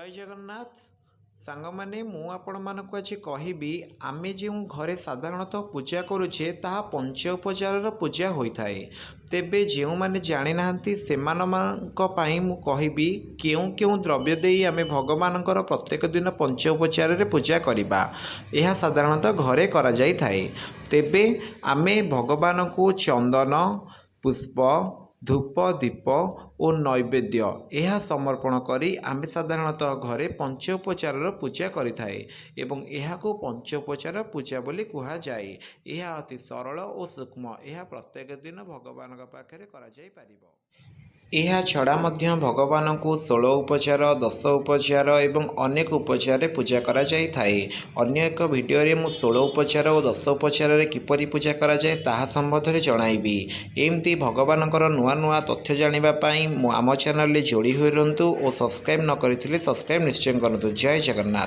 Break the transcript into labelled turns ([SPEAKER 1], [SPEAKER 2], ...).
[SPEAKER 1] ଜୟ ଜଗନ୍ନାଥ ସାଙ୍ଗମାନେ, ମୁଁ ଆପଣମାନଙ୍କୁ ଆଜି କହିବି, ଆମେ ଯେଉଁ ଘରେ ସାଧାରଣତଃ ପୂଜା କରୁଛେ ତାହା ପଞ୍ଚ ଉପଚାରର ପୂଜା ହୋଇଥାଏ। ତେବେ ଯେଉଁମାନେ ଜାଣିନାହାନ୍ତି ସେମାନଙ୍କ ପାଇଁ ମୁଁ କହିବି କେଉଁ କେଉଁ ଦ୍ରବ୍ୟ ଦେଇ ଆମେ ଭଗବାନଙ୍କର ପ୍ରତ୍ୟେକ ଦିନ ପଞ୍ଚ ଉପଚାରରେ ପୂଜା କରିବା। ଏହା ସାଧାରଣତଃ ଘରେ କରାଯାଇଥାଏ। ତେବେ ଆମେ ଭଗବାନଙ୍କୁ ଚନ୍ଦନ, ପୁଷ୍ପ, ଧୂପ, ଦୀପ ଓ ନୈବେଦ୍ୟ ଏହା ସମର୍ପଣ କରି ଆମେ ସାଧାରଣତଃ ଘରେ ପଞ୍ଚ ଉପଚାରର ପୂଜା କରିଥାଏ ଏବଂ ଏହାକୁ ପଞ୍ଚ ଉପଚାର ପୂଜା ବୋଲି କୁହାଯାଏ। ଏହା ଅତି ସରଳ ଓ ସୂକ୍ଷ୍ମ। ଏହା ପ୍ରତ୍ୟେକ ଦିନ ଭଗବାନଙ୍କ ପାଖରେ କରାଯାଇପାରିବ। ଏହା ଛଡ଼ା ମଧ୍ୟ ଭଗବାନଙ୍କୁ 16 ଉପଚାର, 10 ଉପଚାର ଏବଂ ଅନେକ ଉପଚାରରେ ପୂଜା କରାଯାଇଥାଏ। ଅନ୍ୟ ଏକ ଭିଡ଼ିଓରେ ମୁଁ 16 ଉପଚାର ଓ 10 ଉପଚାରରେ କିପରି ପୂଜା କରାଯାଏ ତାହା ସମ୍ବନ୍ଧରେ ଜଣାଇବି। ଏମିତି ଭଗବାନଙ୍କର ନୂଆ ନୂଆ ତଥ୍ୟ ଜାଣିବା ପାଇଁ ମୁଁ ଆମ ଚ୍ୟାନେଲରେ ଯୋଡ଼ି ହୋଇ ରୁହନ୍ତୁ ଓ ସବସ୍କ୍ରାଇବ୍ ନ କରିଥିଲେ ସବସ୍କ୍ରାଇବ୍ ନିଶ୍ଚୟ କରନ୍ତୁ। ଜୟ ଜଗନ୍ନାଥ।